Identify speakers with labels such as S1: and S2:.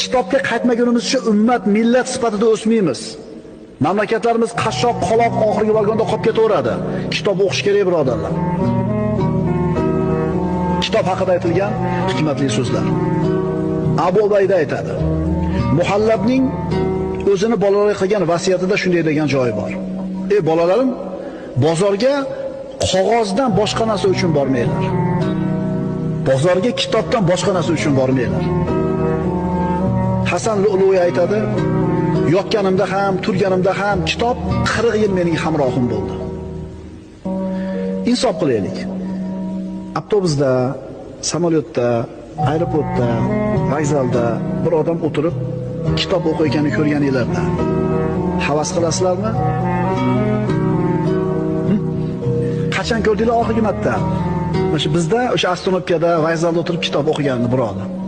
S1: Kitobga qaytmagunimizcha ummat, millat sifatida o'smaymiz. Mamlakatlarimiz qashshoq, qoloq oxirgi vagonda qolib ketaveradi. Kitob o'qish kerak, birodarlar. Kitob haqida aytilgan hikmatli so'zlar. Abu Ubayda aytadi. Muhallabning o'zini bolalarga qilgan vasiyatida shunday degan joyi bor. Ey bolalarim, bozorga qog'ozdan boshqa narsa uchun bormanglar. Bozorga kitobdan boshqa narsa uchun bormanglar. Hasan Lu'lu'i aytadi, yotganimda ham, turganimda ham kitob 40 yil mening hamrohim bo'ldi. Insof qilaylik. Avtobusda, samolyotda, aeroportda, vokzalda bir odam o'tirib kitob o'qiyotganini ko'rganinglarda havas qilasizlarmi? Qachon ko'rdinglar oxirgi marta? Mana shu bizda o'sha ostanovkada, vokzalda o'tirib kitob o'qiganini bir odam.